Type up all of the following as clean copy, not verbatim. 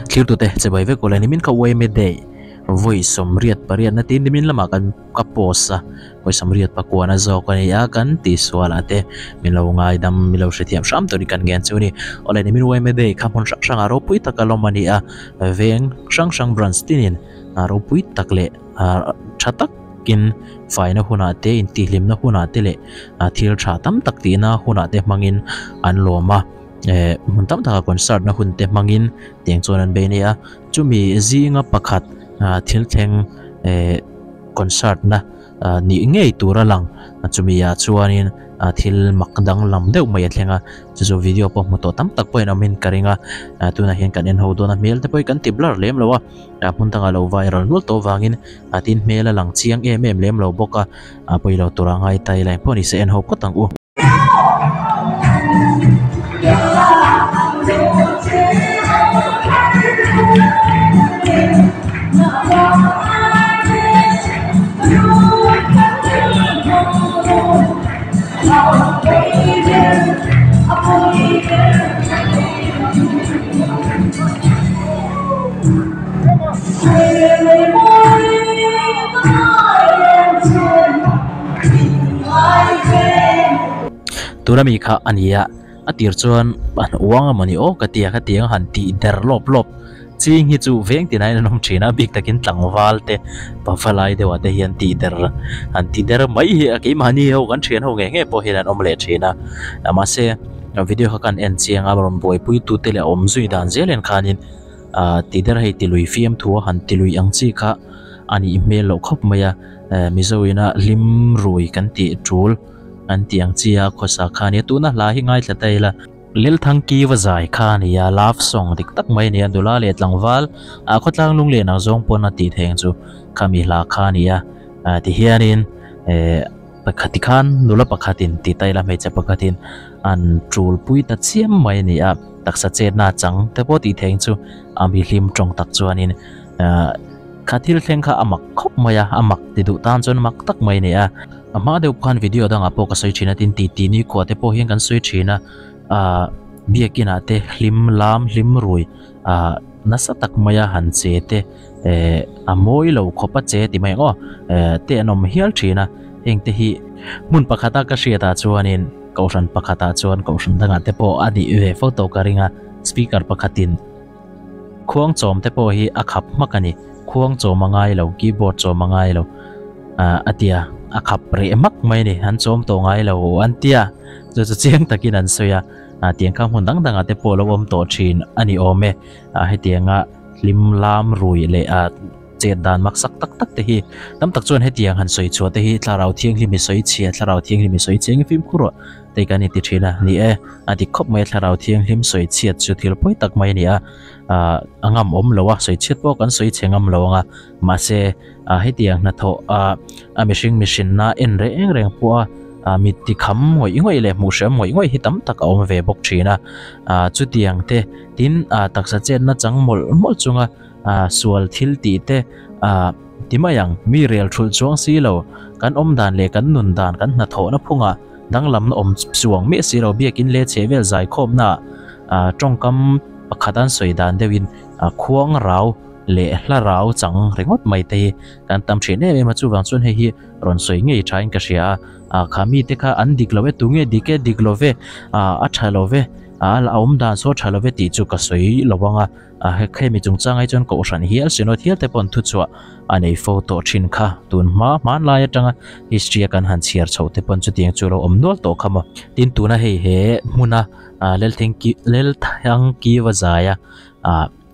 Thlirtute chibai vek ula nimin kha Uaime Day vawi 88 na tin nimin lamah kan ka post a vawi 84 na zawk a ni a kan tihsual ah te min lo ngaidam min lo hrethiam hram turin kan ngen chu a ni. Awle nimin Uaime Day kha hmun hrang hrangah ropui taka lawm a ni a veng hrang hrang branch tinin ropui tak leh tha takin faina hunah te intihhlimna hunah te leh thil tha tam tak tihna hunah te hmangin an lawm a. Eh hmun tam taka concert na hun te hmangin tiang chuan an bei nia chumi zinga pakhat ah thil thleng eh concert na ah nih ngei tur a lang chumi ah chuanin ah thil mak danglam deuh mai a thleng a chu chu video pawh hmu tawh tam tak pawhin awmin ka ring a ah tunah hian kan en ho dawn a hmel te pawh hi kan ti blur lem lo a ah hmun dangah lo viral nual tawh avangin ah tin hmel a lang chiang em em lem lo bawk a ah pawilo tura ngai ta ila engpawh ni se en ho phawt ang u. Tuna mi kha a ni a, a tir chuan an uang emaw ni aw ka ti a, khatiang han tih der lawp lawp ching hi chu veng tinah hian an awm thin a, bik takin tlangval te pavalai deuhah te hian tih der han ti der mai hi a keimahni ho kan thian ho ngei ngei pawh hian an awm leh thin a, mahse video kha kan en chiang a rawn buaipui tute leh a awm zui dan zel en khanin ah ti der hei tilui fiamthu a han tilui ang chi kha a nih hmel loh khawp mai a. Eh Mizo ina hlim rui kan tih tul an tih ang chi a khawsa kha a nia tuna hla hi ngaithla ta ila Lelthang ki va zai kha a nia love song dik tak mai a nia nula leh tlangval ah khawtlang lunglen ang zawng pawn a tih theih ang chu khami hla kha a nia ah tihianin eh pakhat tikhan nula pakhatin ti ta ila hmeichhe pakhatin an tul pui ta chiam mai a ni a taksa chetna chang te pawh tih theih ang chu a mi hlim tawng tak chuanin ah. Kha thil thleng kha a mak khawp mai a, a mak ti duh tan chuan mak tak mai a ni a. A hma deuh khan video dangah pawh ka sawi thin a, tin ti ti ni khuah te pawh hian kan sawi thin a, ah biakinah te hlim lam hlim rui ah nasa tak maia han che te eh a mawi lo khawp a che ti mai ang aw eh te an awm hial thin a, heng te hi hmun pakhata ka hriatah chuanin kohhran pakhatah chuan kohhran dangah te pawh a nih ve fo tawh ka ring a, speaker pakhatin. Khuang chawm te pawh hi a khap hmak a ni. Khuang chawm a ngai lo, keyboard chawm a ngai lo ah a tia, a khap reh hmak mai a ni. An chawm tawh ngai lo an tia, chu chu chiang takin an sawi a. Ah tiang kha hmun dang dangah te pawh a lo awm tawh thin a ni awm e. Ah hetianga hlim lam rui leh ah chet dan mak sak tak tak te hi tam tak chuan hetiang han sawi chhuah te hi thlarau thianghlim i sawi chhia, thlarau thianghlim i sawi chhia eng fimkhur rawh te kan inti thin a ni e. A dik khawp mai a thlarau thianghlim sawi chhiat chu thil pawi tak mai a ni a, ah a ngam awm lo a, sawi chhiat pawh kan sawi chhe ngam lo ang a, mahse ah hetiang hnathawh ah a mihring mihrinna en reng reng pawh a ah mit ti kham ngawih ngawih leh hmuh hriam ngawih ngawih hi tam tak a awm ve bawk thin a, ah chutiang te tin ah taksa chetna chang mawlh mawlh chunga ah sual thil tih te ah ti mai ang mi rel thulh chuang si lo kan awm dan leh kan nun dan kan hnathawhna phungah danglamna awm chuang miah si lo biakin leh chheh vel zaikhawmna ah tawngkam pakhat an sawi dan deuhin ah khuang rau leh hla rau chang ringawt mai te hi kan tam thin em em a chuvang chuan hei hi rawn sawi ngei thain ka hria a ah kha mite kha an dik lo e tunge dik e dik lo ve ah a tha lo ve ah a awm dan saw tha lo ve tih chu ka sawi lo ang a. A hemi chungchang ai chuan kohhran hial synod hial te pawh an thuchhuah a nei fo tawh thin kha. Tun hma hmanlai atanga history a kan han chhiar chhoh te pawh chutiang chu lo awm nual tawh kha maw. Tin tuna hei he hmuna Lelthengki Lelthangkiva zaia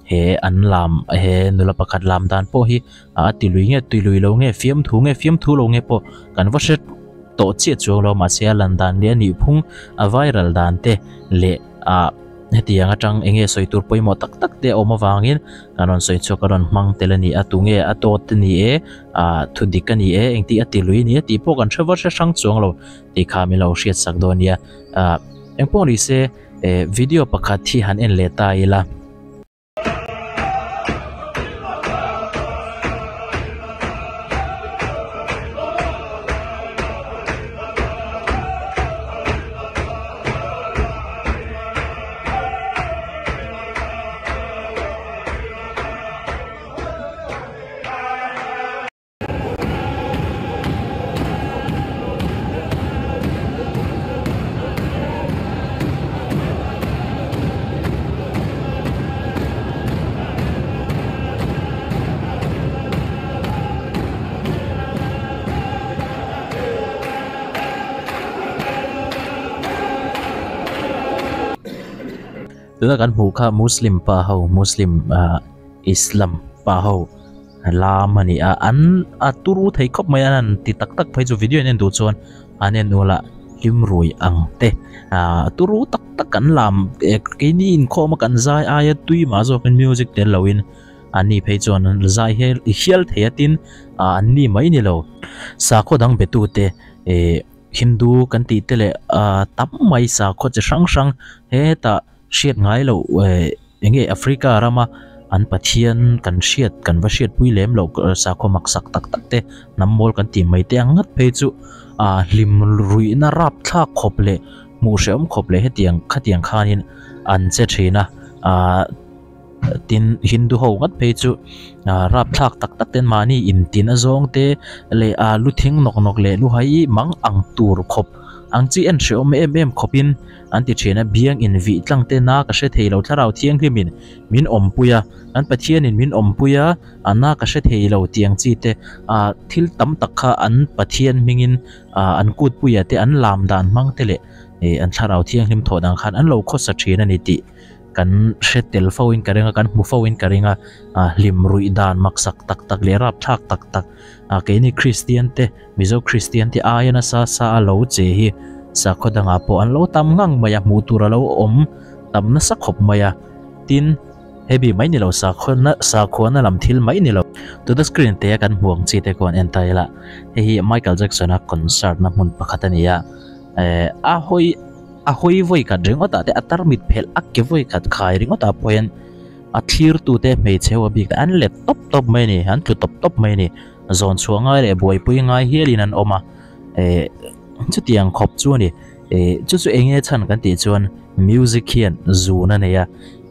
he an lam he nula pakhat lam dan pawh hi a ti lui nge tui lui lo nge fiamthu nge fiamthu lo nge pawh kan va hre tawh chiah chuang lo mahse a lan dan leh a nih phung a viral dan te leh ah hetiang atang eng nge sawi tur pawimawh tak tak te a awm avangin kan rawn sawi chhuak a rawn hmang tel a ni a tunge a tawt a ni e ah thu dik a ni e engtih a ti lui a ni a tih pawh kan hre va hre hrang chuang lo tih kha min lo hriat sak dawn nia ah engpawh ni se eh video pakhat hi han en leh ta ila. Tuna kan hmuh kha Muslim pa ho Muslim ah Islam pa ho lam a ni a an a turu thei khawp mai a an han ti tak tak phei chu video in en duh chuan an en ula hlim rui ang te ah turu tak tak an lam keini inkhawm a kan zai aia tui mah zawkin music tel loin an ni phei chuan an zai hial hial thei a tin ah an ni mai ni lo sakhaw dang be tute eh Hindu kan tih te leh ah tam mai sakhaw chi hrang hrang hetah hriat ngai loh eh eng nge Africa rama an pathian kan hriat kan va hriatpui lem loh sakhaw maksak tak tak te hnam mawl kan tih mai te ang ngat phei chu ah hlim ruihna rapthlak khawp leh hmuh hrehawm khawp leh hetiang khatiang khanin an che thin a ah tin Hindu ho ngat phei chu ah rapthlak tak tak ten mahni intin a zawng te leh ah lu thing nawk nawk leh lu hai mang ang tur khawp ang chi en hrehawm em em khawp in an ti thin a biang in vih tlang te na ka hre thei lo thlarau thianghlim in min awmpui a an Pathian in min awmpui a a na ka hre thei lo tih ang chi te ah thil tam tak kha an Pathian hming in ah an kutpuia te an lam dan hmang te leh eh an thlarau thianghlim thawh dan khan an lo khawsa thin a ni tih kan hre tel fo in ka ring a kan hmu fo in ka ring a ah hlim ruih dan maksak tak tak leh rapthlak tak tak ah keini Kristian te Mizo Kristian te aia nasa sa a lo che hi sakhaw dangah pawh an lo tam ngang mai a hmuh tur a lo awm tam nasa khawp mai a tin hei bik mai ni lo sakhaw na sakhua na lam thil mai ni lo tuna screen te a kan hmuh ang chi te khuan en ta ila hei hi Michael Jackson a concert na hmun pakhat a ni a eh a hawi a hawi vawi khat ringawt ah te a tarmit phelh a ke vawi khat khai ringawt ah pawh hian a thlir tu te hmeichhe ho a bik an let tawp tawp mai a ni an tlu tawp tawp mai a ni zawn chhuah ngai leh buaipui ngai hialin an awm a eh chutiang khawp chu a ni eh chu chu eng nge chhan kan tih chuan music hian zun a nei a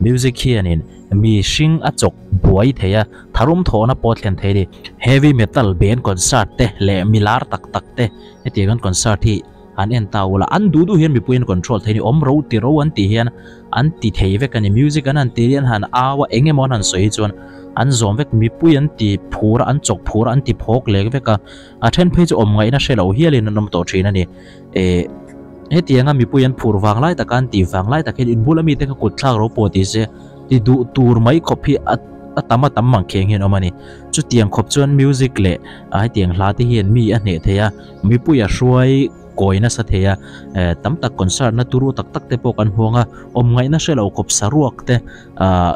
music hianin mi hring a chawk buai thei a tharum thawhna pawh a thlen thei a ni heavy metal band concert te leh mi lar tak tak te hetiang an concert hi an en ta ula an duh duh hian mipui an control thei a ni awm ro ti ro an tih hian an ti thei vek a ni music an han ti hian han au a eng emaw an han sawi hi chuan an zawm vek mipui an ti phur a an chawk phur a an ti phawk lek vek a a then phei chu awm ngaihna hre lo hialin an awm tawh thin a ni eh hetianga mipui an phur vang lai taka an tih vang lai tak hian inbula mite kha kut thlak ro pawh ti se ti duh tur mai khawp hi a a tam a tam mang kheng hian awm a ni chutiang khawp chuan music leh a hetiang hla te hian mi a hneh thei a. Mipui a hruai kawi nasa thei a, eh tam tak concert na turu tak tak te pawh kan hmuang a, awm ngaihna hre lo khawp saruak te ah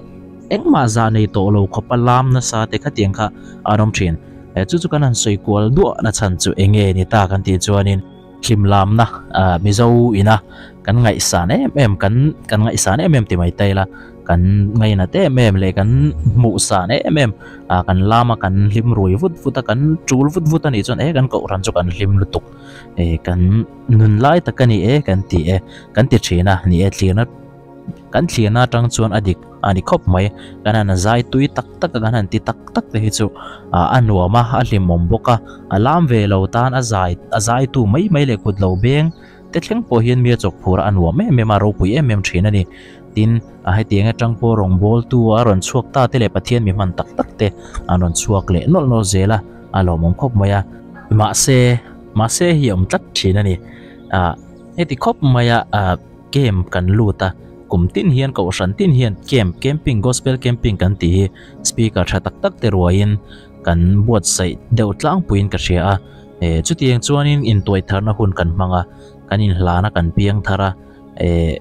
engmah zah nei tawh lo khawp a lam nasa te khatiang kha an awm thin. Eh chu chu kan han sawi kual duah na chhan chu eng nge ni ta kan tih chuanin hlim lamna ah Mizo ina kan ngaihsan em em kan kan ngaihsan em em ti mai ta ila. Kan ngainat em em leh kan hmuh san em em ah kan lam a kan hlim rui vut vut a kan tul vut vut a nih chuan e kan kohhran chu kan hlim lutuk eh kan nun lai tak a ni e kan ti e kan ti thin a ni e thlirna kan thlirna atang chuan a dik a ni khawp mai kan han zai tui tak tak a kan han ti tak tak te hi chu ah a nuam a a hlimawm bawk a a lam ve lo tan a zai a zai tu mai mai leh kut lo beng te thleng pawh hian mi a chawk phur a a nuam em em a ropui em em thin a ni. Tin, a hetiang atang pawh rawngbawltu a rawn chhuak ta te leh Pathian mi hman tak tak te an rawn chhuak leh nawlh nawlh zel a, a lawmawm khawp mai a. Mahse, mahse hi a awm tlat thin a ni. Ah, heti khawp maia ah camp kan lut a, kum tin hian kohhran tin hian camp, camping, gospel camping kan tih hi speaker tha tak tak te ruaiin kan buatsaih deuh tlangpuiin ka hria a. Eh, chutiang chuanin intuaitharna hun kan hmang a, kan inhlana kan piang thar a, eh,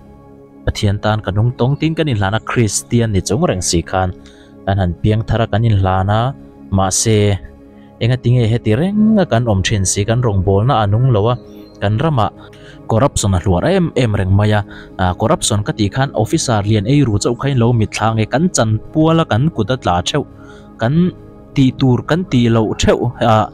Pathian tan ka nung tawng tin kan inhlan a, Kristian ni chung reng si khan kan han piang thar a kan inhlan a, mahse engatinge heti reng a kan awm thin si, kan rawngbawlna a nung lo a, kan ramah corruption a hluar em em reng mai a, corruption ka tih khan officer lian ei ru chauh kha in lo mitthla nge kan chanpual a kan kut a tla theuh, kan tih tur kan tih loh theuh ah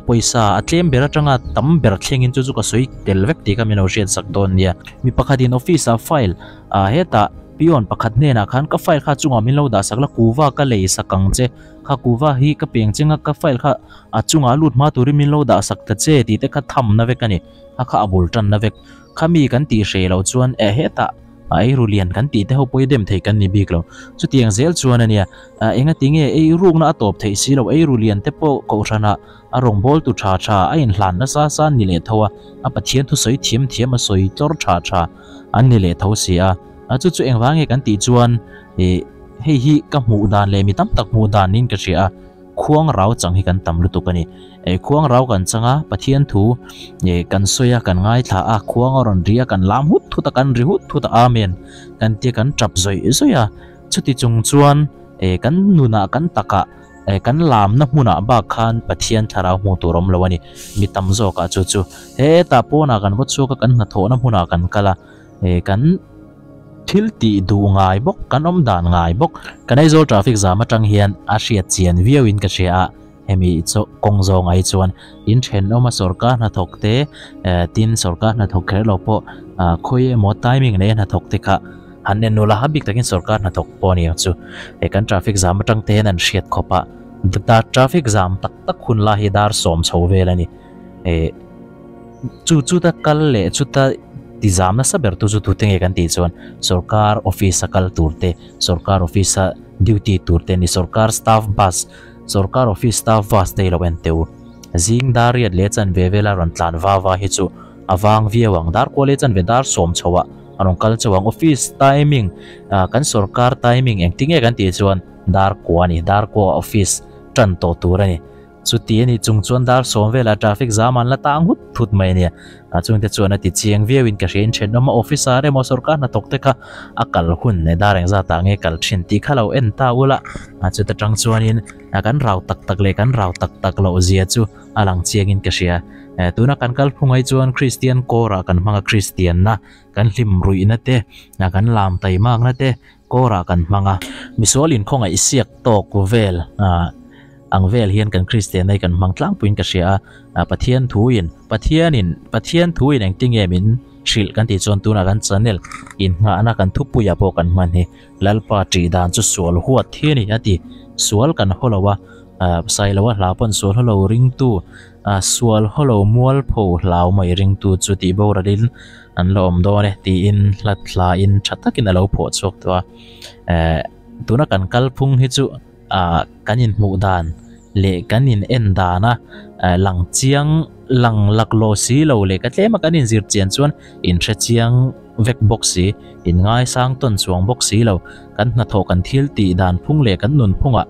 pawisa a tlem ber atanga tam ber thlengin chu chu ka sawi tel vek tih kha min lo hriat sak dawn nia. Mi pakhatin office ah file ah hetah peon pakhat hnenah khan ka file kha chungah min lo dah sak la kuva ka lei sak ang che kha kuva hi ka peng chenga ka file kha a chungah lut hma turin min lo dah sak ta che tih te kha thamna vek a ni kha kha a bul tanna vek khami kan tih hreh loh chuan eh hetah A eiru lian kan tih te ho pawh hi dem thei kan ni bik lo. Chutiang zel chuan a nia, engatinge eirukna a tawp theih si lo, eiru lian te pawh kohhranah a rawngbawltu tha tha a inhlan nasa sa an ni leh tho a, a Pathian thusawi thiam thiam a sawi tlawr tha tha an ni leh tho si a. A chu chu engvang nge kan tih chuan ih hei hi ka hmuh dan leh mi tam tak hmuh dan niin ka hria a, khuang rau chang hi kan tam lutuk a ni. Ih khuang rau kan chang a, Pathian thu ih kan sawi a, kan ngaithla a, khuang a rawn ri a, kan lam hut hut a, kan ri hut hut a, Amen kan tia kan tap zawih zawih a. Chuti chung chuan ih kan nunah kan takah Eh, kan lamna hmunah bak khan Pathian thlarau hmuh tur awm lo a ni. Mi tam zawkah chu chu hetah pawnah kan va chhuak a, kan hnathawhna hmunah kan kal a, eh, kan thil tih duh ngai bawk, kan awm dan ngai bawk. Kan Aizawl traffic zam atang hian a hriat chian viauin ka hria a, hemi kawng zawng ai chuan in thenawma sawrkar hnathawk te, eh, tin sawrkar hnathawk kher lo pawh, ah, khawi emaw timing nei a hnathawk te kha Han en nula a bik takin sorkar hnathawk pawh a ni ang chu. He kan traffic zam atang te hian an hriat khawp a, dar traffic zam tak tak hun lai hi dar sawm chho vel a ni. Eh chu chuta kal leh chuta ti zam nasa ber tu chu tute nge kan tih chuan sorkar office a kal tur te, sorkar office a duty tur te a ni, sorkar staff bus, sorkar office staff bus te hi lo en teh u. Zing dar riat leh chanve vela rawn tlan va va hi chu a vang viau ang, dar kual leh chanve dar sawm chho ah A rawn kal chauh ang. Office timing, kan sorkar timing engtin nge kan tih chuan dar kua a ni. Dar kua office tan tawh tur a ni. Chuti a nih chung chuan dar sawm velah traffic zam an la tang hut hut mai a nia. Chungte chuan a ti chiang viauin ka hria. Inthenawm a officer emaw sorkar hnathawk te kha a kal hun leh dar engzatah nge kal thin tih kha lo en ta ula. Chuta tang chuanin kan rau tak tak leh kan rau tak tak loh zia chu a lang chiangin ka hria. Tuna kan kal phung ai chuan Kristian kawrah kan hmang a, Kristianna kan hlim ruihna te, kan lam taimakna te kawrah kan hmang a. Misual inkhawngaih siak tawk vel ang vel hian kan Kristianna hi kan hmang tlangpuiin ka hria a. Pathian thuin, Pathianin, Pathian thuin engtinge min hrilh kan tih chuan tunah kan channel innghahna kan thupuiah pawh kan hman hi Lalpa ṭih dan chu sual huat hi a ni a ti. Sual kan haw lo a. Sailoa hla pawn sual haw lo ringtu, sual haw lo mualpho hlau mai ringtu chu tih boralin an la awm dawn e tiin hla thlain tha takin a lo phuah chhuak tawh a. Tuna kan kalphung hi chu kan inhmuh dan leh kan in en dana lang chiang lang laklawh si lo leh ka tlema kan inzir chian chuan inhre chiang vek bawk si, inngaisang tawn chuang bawk si lo. Kan hnathawh kan thil tih dan phung leh kan nunphungah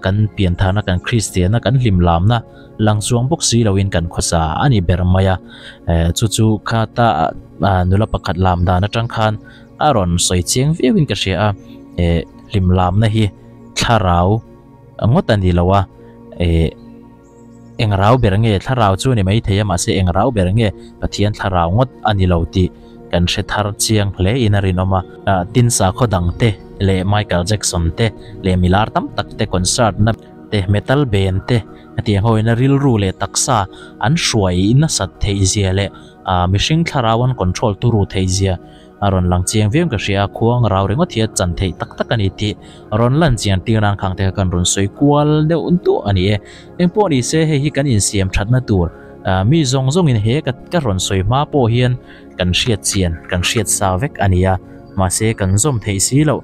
kan piantharna, kan Kristianna, kan hlimlamna lang chuang bawk si loin kan khawsa a ni ber mai a. Chu chu khata nula pakhat lam dan atang khan a rawn sawi chiang viauin ka hria a, hlimlamna hi thlarau ngawt a ni lo a, Eng rau ber nge thlarau chu ni maithei a, mahse eng rau ber nge Pathian thlarau ngawt a ni lo tih kan hre thar chiang hle in a rinawm a. Tin sakhaw dang te leh Michael Jackson te leh milar tam tak te concert na te metal band te hetiang ho in a rilru leh taksa an hruai nasat theih zia leh mihring thlarau an control turu theih zia A rawn lang chiang viau ka hria a, khuang rau ringawt hi a chan theih tak tak a ni tih rawn lan chian tir nan khang te kha kan rawn sawi kual deuh duah a ni e. Engpawh ni se hei hi kan insiam thatna tur mi zawng zawngin he ka rawn sawi hma pawh hian kan hriat chian kan hriat sa vek a ni a, mahse kan zawm theih si loh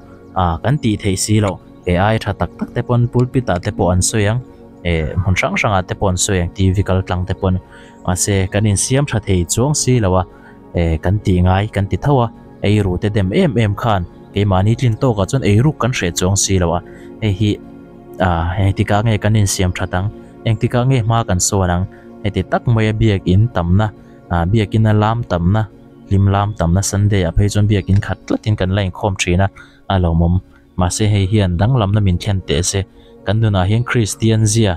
kan tih theih si loh he ai tha tak tak te pawn pulpit ah te pawh an sawi ang hmun hrang hrang ah te pawh an sawi ang TV kal tlang te pawn mahse kan insiam tha thei chuang si lo a. Eh, kan tih ngai kan ti tho a, eiru te dem em em khan keimahni tlin tawkah chuan eiruk kan hreh chuang si lo a, hei hi ah engtikah nge kan insiam that ang, engtikah nge hma kan sawn ang, heti tak maia biakin tamna ah biakina lam tamna, hlim lam tamna Sunday ah phei chuan biakin khat tlatin kan la inkhawm thin a, a lawmawm. Mahse hei hian danglamna min thlen teh se, kan nunah hian Kristian zia,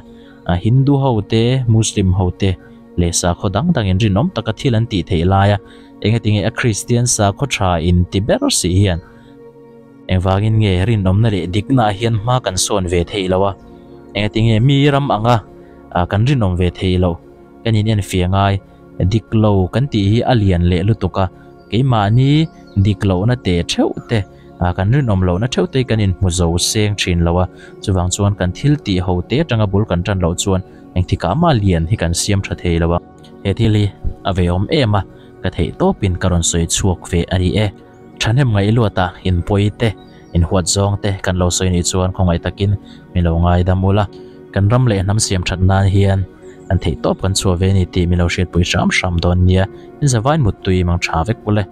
Hindu ho te, Muslim ho te leh sakhaw dang dangin rinawm taka thil an tih theih laia engatinge a Kristian sakhaw tha in ti ber si hian engvangin nge rinawmna leh diknaah hian hma kan sawn ve theih lo a, engatinge mi ram anga kan rinawm ve theih loh kan in enfiah ngai, dik lo kan tih hi a lian leh lutuk a, keimahni dik lohna teh theuh te. Ah kan rinawm lohna theuh te kan inhmu zo seng thin lo a, chuvang chuan kan thil tih ho te atanga bul kan tan loh chuan engtikah mah lian hi kan siam tha thei lo a. He thil hi a ve awm em a, ka theih tawpin ka rawn sawi chhuak ve a ni e. Thahnem ngaih luata inpawi te, inhuat zawng te kan lo sawi nih chuan khawngaih takin min lo ngaidam ula, kan ram leh hnam siam that nan hian kan theih tawp kan chhuah ve a ni tih min lo hriatpui hram hram dawn nia, in zavain muttui mang tha vek ule.